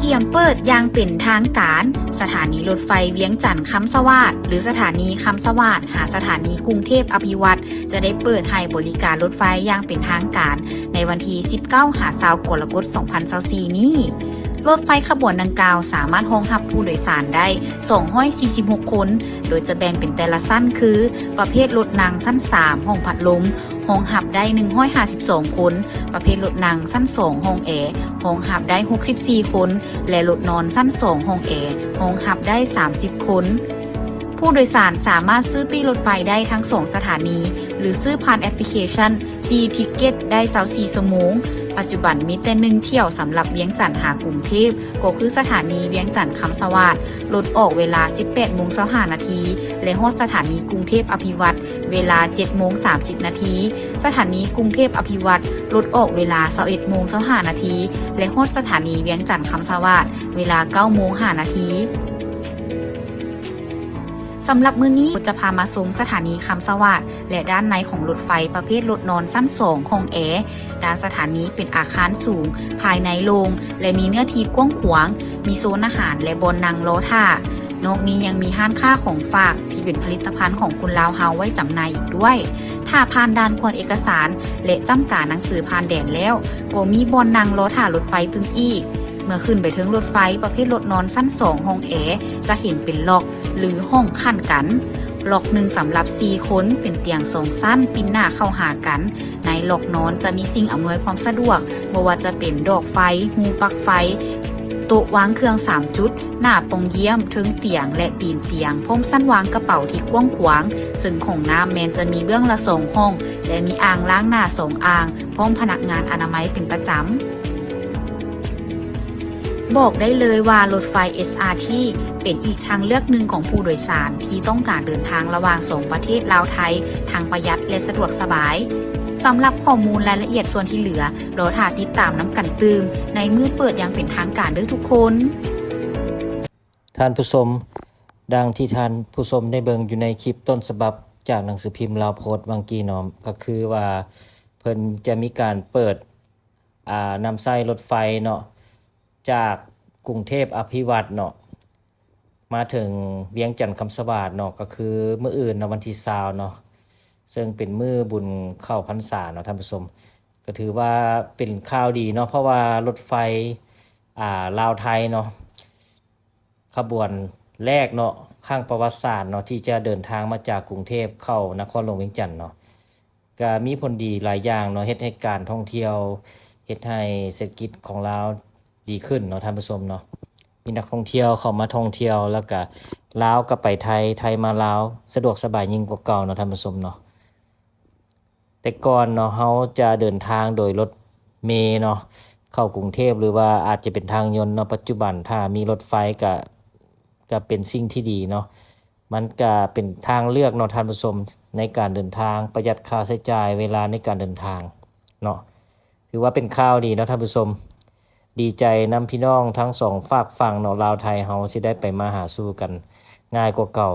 ຕຽມເປີດຢ່າງເປັນທາງການ, ສະຖານີລົດໄຟວຽງຈັນຄຳສະຫວາດ ຫຼື ສະຖານີຄຳສະຫວາດ ຫາສະຖານີກຸງເທບອະພິວັດ ຈະໄດ້ເປີດໃຫ້ບໍລິການລົດໄຟຢ່າງເປັນທາງການ ໃນວັນທີສິບເກົ້າ ຫາ ຊາວ ກໍລະກົດ ສອງພັນຊາວສີ່ນີ້. ລົດໄຟຂະບວນດັ່ງກ່າວສາມາດຮອງຮັບຜູ້ໂດຍສານໄດ້ສອງຮ້ອຍສີ່ສິບຫົກຄົນ, ໂດຍຈະແບ່ງເປັນແຕ່ລະຊັ້ນຄື ປະເພດລົດນັ່ງຊັ້ນສາມ ຫ້ອງພັດລົມ ຮອງຮັບໄດ້ໜຶ່ງຮ້ອຍຫ້າສິບສອງຄົນ, ປະເພດລົດນັ່ງຊັ້ນສອງ ຫ້ອງແອ ຮອງຮັບໄດ້ຫົກສິບສີ່ຄົນ ແລະ ລົດນອນຊັ້ນສອງ ຫ້ອງແອ ຮອງຮັບໄດ້ສາມສິບຄົນ. ຜູ້ໂດຍສານສາມາດຊື້ປີ້ລົດໄຟໄດ້ທັງສອງສະຖານີ ຫຼື ຊື້ຜ່ານແອັບພລິເຄຊັນ ຕີທິກເກັດ ໄດ້ຊາວສີ່ຊົ່ວໂມງ. ປັດຈຸບັນມີແຕ່ໜຶ່ງຖ້ຽວສຳລັບວຽງຈັນຫາກຸງເທບ ກໍຄືສະຖານີວຽງຈັນຄຳສະຫວາດ, ລົດອອກເວລາສິບແປດໂມງຊາວຫ້ານາທີ ແລະ ຮອດສະຖານີກຸງເທບອະພິວັດ ເວລາເຈັດໂມງສາມສິບນາທີ, ສະຖານີກຸງເທບອະພິວັດ ລົດອອກເວລາຊາວເອັດໂມງຊາວຫ້ານາທີ ແລະ ຮອດສະຖານີວຽງຈັນຄຳສະຫວາດ ເວລາເກົ້າໂມງຫ້ານາທີ. ສຳລັບມື້ນີ້ ຈະພາມາຊົມສະຖານີຄຳສະຫວາດ ແລະ ດ້ານໃນຂອງລົດໄຟປະເພດລົດນອນຊັ້ນສອງ ຫ້ອງແອ. ດ້ານສະຖານີເປັນອາຄານສູງ, ພາຍໃນໂລ່ງ ແລະ ມີເນື້ອທີ່ກວ້າງຂວາງ, ມີໂຊນອາຫານ ແລະ ບ່ອນນັ່ງລໍຖ້າ. ນອກນີ້ຍັງມີຮ້ານຄ້າຂອງຝາກທີ່ເປັນຜະລິດຕະພັນຂອງຄົນລາວເຮົາໄວ້ຈຳໜ່າຍອີກດ້ວຍ. ຖ້າຜ່ານດ່ານກວດເອກະສານ ແລະ ຈ້ຳກາໜັງສືຜ່ານແດນແລ້ວ, ກໍມີບ່ອນນັ່ງລໍຖ້າລົດໄຟຕື່ມອີກ. ເມື່ອຂຶ້ນໄປເທິງລົດໄຟປະເພດລົດນອນຊັ້ນສອງ ຫ້ອງແອ ຈະເຫັນເປັນລັອກ ຫຼື ຫ້ອງຂັ້ນກັນ. ລັອກໜຶ່ງສຳລັບສີ່ຄົນ, ເປັນຕຽງສອງຊັ້ນ, ປິ່ນໜ້າເຂົ້າຫາກັນ. ໃນລັອກນອນຈະມີສິ່ງອຳນວຍຄວາມສະດວກ, ບໍ່ວ່າຈະເປັນດອກໄຟ, ຮູປັກໄຟ, ໂຕະວາງເຄື່ອງສາມຈຸດ, ໜ້າປ່ອງຢ້ຽມ, ເທິງຕຽງ ແລະ ຕີນຕຽງ, ພ້ອມຊັ້ນວາງກະເປົາທີ່ກວ້າງຂວາງ, ເຊິ່ງຫ້ອງນ້ຳແມ່ນຈະມີເບື້ອງລະສອງຫ້ອງ ແລະ ມີອ່າງລ້າງໜ້າສອງອ່າງ, ພ້ອມພະນັກງານອະນາໄມເປັນປະຈຳ. ບອກໄດ້ເລີຍວ່າລົດໄຟ ເອສອາທີ ເປັນອີກທາງເລືອກໜຶ່ງຂອງຜູ້ໂດຍສານທີ່ຕ້ອງການເດີນທາງລະຫວ່າງສອງປະເທດລາວ-ໄທ ທັງປະຢັດ ແລະ ສະດວກສະບາຍ. ສຳລັບຂໍ້ມູນລາຍລະອຽດສ່ວນທີ່ເຫຼືອ, ລໍຖ້າຕິດຕາມນຳກັນຕື່ມໃນມື້ເປີດຢ່າງເປັນທາງການເດີ້ທຸກຄົນ. ທ່ານຜູ້ຊົມ, ດັ່ງທີ່ທ່ານຜູ້ຊົມໄດ້ເບິ່ງຢູ່ໃນຄລິບຕົ້ນສະບັບຈາກໜັງສືພິມລາວໂພສຫວ່າງກີ້ເນາະ, ກໍຄືວ່າເພິ່ນຈະມີການເປີດ ອ່າ ນຳໃຊ້ລົດໄຟເນາະ ຈາກກຸງເທບອະພິວັດເນາະ ມາເຖິງວຽງຈັນຄຳສະຫວາດເນາະ, ກໍຄືມື້ອື່ນເນາະ ວັນທີຊາວເນາະ, ເຊິ່ງເປັນມື້ບຸນເຂົ້າພັນສາເນາະທ່ານຜູ້ຊົມ. ກໍຖືວ່າເປັນຂ່າວດີເນາະ, ເພາະວ່າລົດໄຟ ອ່າ ລາວໄທເນາະ ຂະບວນແລກເນາະ ຄັ້ງປະຫວັດສາດເນາະ ທີ່ຈະເດີນທາງມາຈາກກຸງເທບເຂົ້ານະຄອນຫຼວງວຽງຈັນເນາະ, ກະມີຜົນດີຫຼາຍຢ່າງເນາະ, ເຮັດໃຫ້ການທ່ອງທ່ຽວ, ເຮັດໃຫ້ເສດຖະກິດຂອງລາວດີຂຶ້ນເນາະທ່ານຜູ້ຊົມເນາະ. ມີນັກທ່ອງທ່ຽວເຂົ້າມາທ່ອງທ່ຽວ, ແລ້ວກະລາວກໍໄປໄທ, ໄທມາລາວ, ສະດວກສະບາຍຍິ່ງກວ່າເກົ່າເນາະທ່ານຜູ້ຊົມເນາະ. ແຕ່ກ່ອນເນາະ ເຮົາຈະເດີນທາງໂດຍລົດເມເນາະ ເຂົ້າກຸງເທບ ຫຼືວ່າອາດຈະເປັນທາງຍົນເນາະ. ປັດຈຸບັນຖ້າມີລົດໄຟກະ ກະເປັນສິ່ງທີ່ດີເນາະ, ມັນກະເປັນທາງເລືອກເນາະທ່ານຜູ້ຊົມ ໃນການເດີນທາງ, ປະຢັດຄ່າໃຊ້ຈ່າຍ, ເວລາໃນການເດີນທາງເນາະ. ຖືວ່າເປັນຂ່າວດີເນາະທ່ານຜູ້ຊົມ. ດີໃຈນຳພີ່ນ້ອງທັງສອງຟາກຝັ່ງເນາະ, ລາວໄທເຮົາຊິໄດ້ໄປມາຫາສູ່ກັນງ່າຍກວ່າເກົ່າ.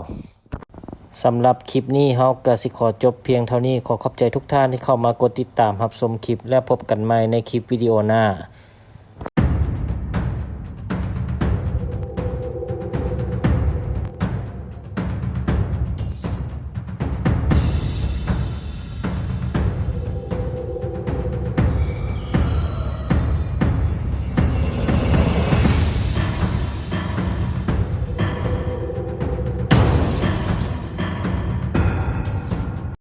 ສຳລັບຄລິບນີ້ເຮົາກໍຊິຂໍຈົບພຽງເທົ່ານີ້. ຂໍຂອບໃຈທຸກທ່ານທີ່ເຂົ້າມາກົດຕິດຕາມຮັບຊົມຄລິບ, ແລ້ວພົບກັນໃໝ່ໃນຄລິບວິດີໂອໜ້າ.